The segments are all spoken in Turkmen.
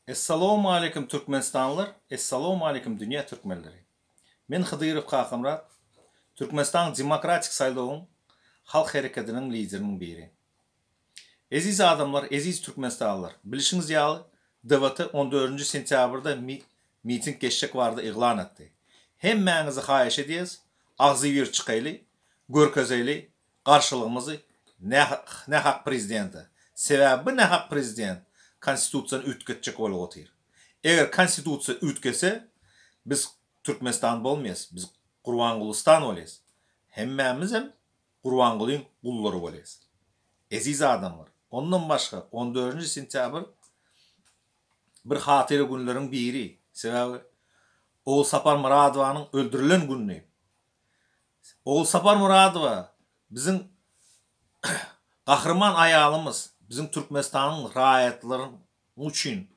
Essalawmaleýkim Türkmenistanlylar, Essalawmaleýkim dünýä türkmenleri. Men Hydyrow Kakamyrat, Türkmenistanyň Demokratik saýlawyň Halk herekediniň lideriniň biri. Eziz adamlar, eziz Türkmenistanlylar, bilişiňiz ýaly DWT on dördünji sentýabrda miting geçjek barada yglan etdi. Hemmäňizi haýyş edýäs, agzybir çykaýly, görkezeýli garşylygymyzy nähak prezidente. Sebäbi bu nähak prezident konstitusiýany üýtgetjek bolup otyr. Eger konstitusiýa üýtgese biz Türkmenistan bolmaýas, biz Gurbangulustan bolýas. Hemmämizem Gurbangulyň gullary bolýas. Eziz adamlar, ondan başga on dördünji sentýabr bir hatyra günleriň biri. Sebäbi Ogulsapar Myradowanyň öldürilen güni. Ogulsapar Myradowa biziň gahryman aýalymyz, biziň Türkmenistanyň raýatlaryň üçin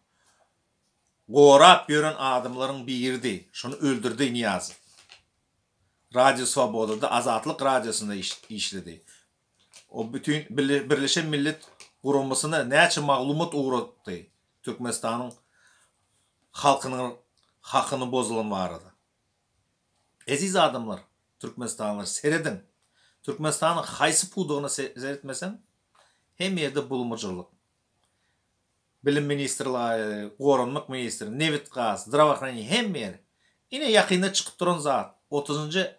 gorap ýören adamlaryň biridi. Şony öldürdi Nyýazow. Radio Swobodada, Azatlyk radiosynda işledi. O bütin Birleşen Millet Guramasyna näçe maglumat ugratdy Türkmenistanyň halkynyň hakyny bozulan barada. Eziz adamlar, Türkmenistanlylar serediň! Türkmenistanyň haýsy pudagyna seretmeseň, hemme ýerde bulmajyrlyk. Bilim ministrligi, goranmak ministri, nebit-gaz, zdrowohraneniýe hemme ýer. Ine ýakynda çykyp duran zat, otuzynjy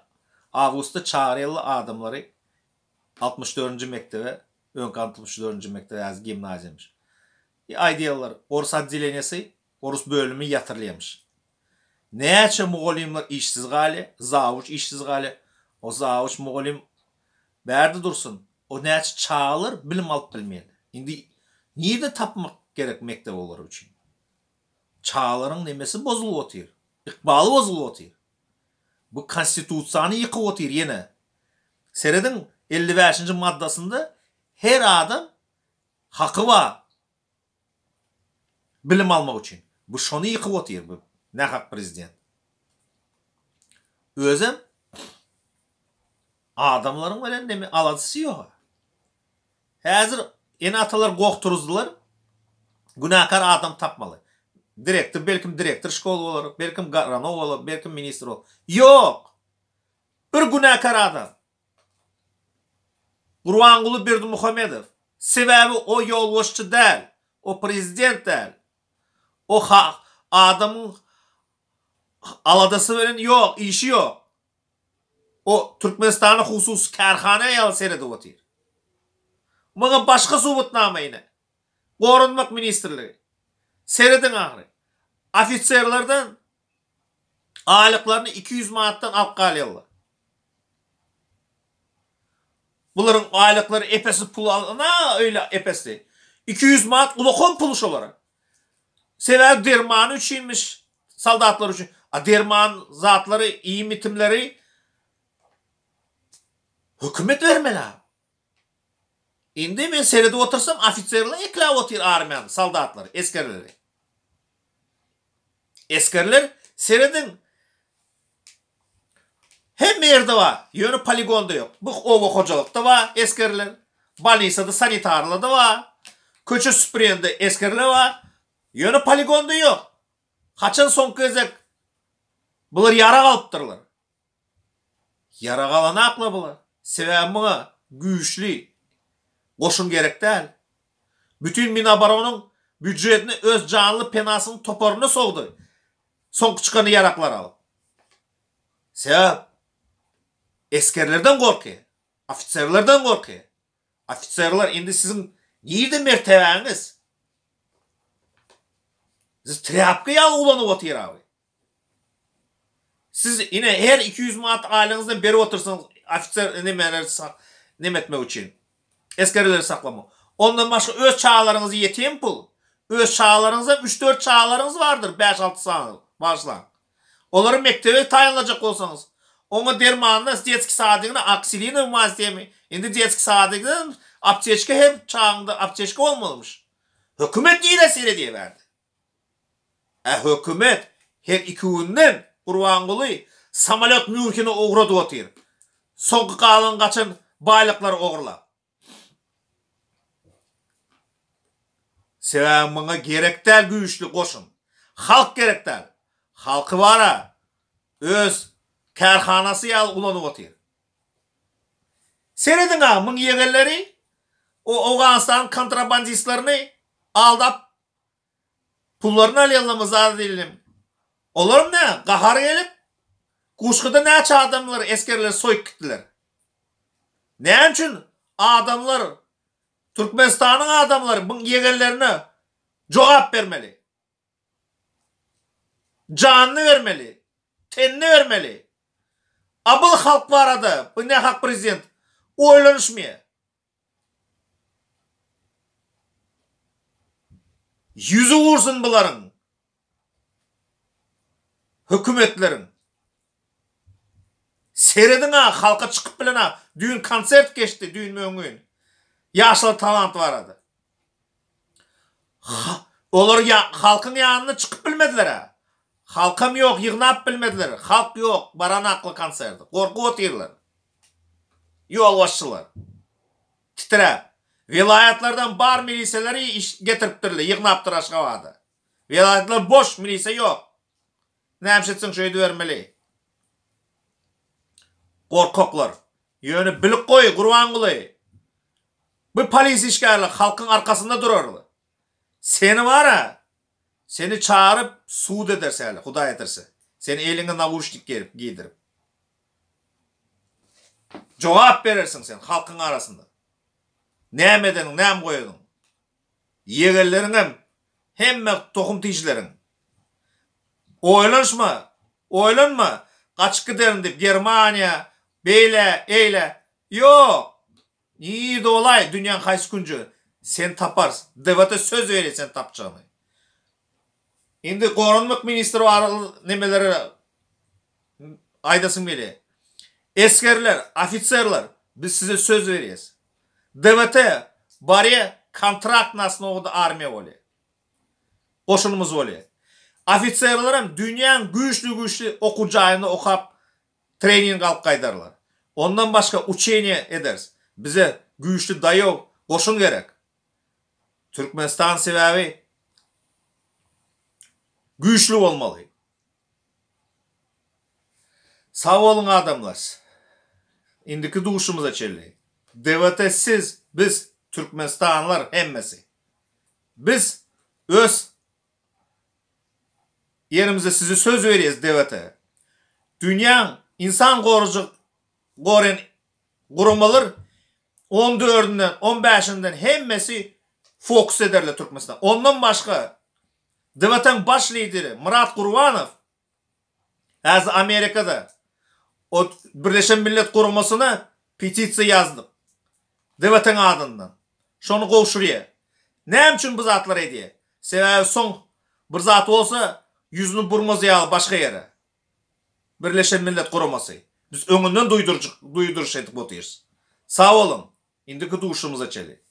awgustda çagyrýarlar adamlary altmyş dördünji mekdebe, öňki altmyş dördünji mekdep häzir gimnaziýamyş. Aýdýarlar, orus otdeleniýesi, orus bölümi ýatyrylýarmyş. Näçe mugallymlar işsiz galýar, zawuç işsiz galýar. O zawuç mugallym bärde dursun, o näçe çagalar bilim alyp bilmeýärler. Indi nirde tapmak gerek mekdep olar üçin? Çagalaryň nemesi bozulyp otyr, ykbaly bozulyp otyr. Bu konstitusiýany ýykyp otyr ýene. Serediň 55-nji maddasynda her adam haky bar. Bilim almak üçin. Bu şony ýykyp otyr bu nähak prezident. Özem adamlaryň bilen neme aladasy ýok. Häzir ene-atalar goh turuzdylar. Günäkär adam tapmaly. Direktor belkim direktor şkoly bolar, belkim garanow bolar, belkim ministr bolar. Ýok! Bir günäkär adam. Gurbanguly Berdimuhamedow. Sebäbi o ýolbaşçy däl, o prezident däl. O adamyň aladasy bilen ýok, işi ýok. O Türkmenistana hususy kärhana ýaly seredip otyr. Muňa başga subutnama ine. Goranmak ministrligi. Serediň ahyry. Ofiserlerden Aýlyklaryny 200 manatdan alyp galýarlar. Bularyň aýlyklary epesi pul alana öýle epesi. 200 manat ulakan pul şolara. Sebäbi dermany üçinmiş soldatlar üçin. A derman zatlary, iýmitimleri hökümet bermeli. Indi men seredip otursam ofiserler ekläp otyr armiýany, soldatlary, esgerleri. Esgerler serediň hemme ýerde bar, ýöne poligonda ýok. Bu oba hojalykda bar esgerler, bolnisada sanitarlarda bar, köçe süpürende esgerler bar, ýöne poligonda ýok. Haçan soňky gezek bular ýarag alypdyrlar? Ýarag alanakla bular. Sebäbi muňa güýçli goşun gerek däl. Bütin Minaboronyň býujetini öz janly penasynyň toparyna sogdy. Soňky çykan ýaraglary alyp. Sebäp esgerlerden gorkýar. Ofiserlerden gorkýar. Ofiserler indi siziň nirde mertebäňiz? Siz trýapka ýaly ulanyp otyr abi. Siz ine her 200 manat aýlygyňyzdan berip otyrsyňyz ofiser nemeleri neme etmek üçin. Esgerleri saklamak. Ondan başga öz çagalaryňyzy ýetýän pul. Öz çagalaryňyzam 3-4 çagalaryňyz bardyr, 5-6 sany bagyşlaň. Olary mekdebe taýynlajak bolsaňyz, oňa dermanyna, detskiý sadigine aksilinowy maz diýemi, indi detskiý sadigden apteçka her çagaňda apteçka bolmalymyş. Hökümet nirä seredýär bärde? Ä hökümet her iki günden Gurbanguly samolýot Mýunhene ugradyp otyr. Soňky galan gaçan baýlyklary ogurlap. Sebäbi muňa gerek däl güýçli goşun. Halk gerek däl. Halky bar-a, öz kärhanasy ýaly ulanyp otyr. Serediň-a, muň ýegenleri o Owganystanyň kontrabandistlerini aldap pullaryny alýanlar zat diýilim. Olaram nä, gahary gelip, Guşguda näçe adamlar, esgerleri soýup gitdiler. Näme üçin adamlar, Türkmenistanyň adamlary muň ýegenlerine jogap bermeli? Janyny bermeli, tenini bermeli. A bul halk barada bu nähak prezident oýlanyşmaýar. Ýüzi gursun bularyň. Hökümetleriň. Serediň-a halka çykyp bilen-a düýn konsert geçdi düýnmi öňňün. Ýaşlar talant barada. Olar ýa halkyň ýanyna çykyp bilmediler-ä. Halkam ýok ýygnap bilmediler. Halk ýok baranakly konserte. Gorkup otyrlar. Ýolbaşçylar. Titräp. Welaýatlardan bar milisiýaleri iş getiripdirler, ýygnapdyr Aşgabada. Welaýatlar boş, milisiýa ýok. Näme etseň şeýdibermeli. Gorkaklar. Ýöne bilip goý, Gurbanguly. Bu polisiýa işgärleri halkyň arkasynda durarlar. Seni bar-a, seni çagyryp sud ederis häli, Hudaý etirse. Seni eliňe nawuşnik giydirip. Jogap berersiň sen halkyň arasynda. Näme edeniň, näme goýanyň. Ýegenleriňem, hemme tohum-tijleriň. Oýlanyşma, oýlanma, gaçyp giderin diýip Germaniýa, beýle, eýle. Ýok! Nirde bolaý, dünýäň haýsy künjegi, seni taparys. DWT söz berýär seni tapjagyny. Indi goranmak ministri barada nemelere aýdasym gelýär. Esgerler, ofiserler, biz size söz berýäs. DWT barýa kontrakt na osnowada armiýa bolýar. Goşunymyz bolýar. Ofiserlerem dünýäň güýçli-güýçli okuw jaýynda okap trening alyp gaýdarlar. Ondan başga uçeniýe ederis. Bize güýçli daýaw goşun gerek. Türkmenistan sebäbi güýçli bolmaly. Sag boluň adamlar. Indiki duşumyza çenli. DWT siz, biz, Türkmenistanlylar hemmesi. Biz öz ýerimizde size söz berýäs DWT. Dünýäň insan gorujy goren guramalar on dördünden, on bäşinden hemmesi fokus ederler Türkmenistan. Ondan başga DWT-niň baş lideri Myrat Gurbanow häzir Amerikada o Birleşen Millet Guramasyna petisiýa ýazdyk. DWT-niň adyndan. Şony gowşurýar. Näme üçin bu zatlary edýär? Sebäbi soň bir zat bolsa ýüzüni burmaz ýaly başga ýere. Birleşen Millet Guramasy. Biz öňünden duýduryş edip otyrys. Sag boluň. Indiki duşumyza çenli.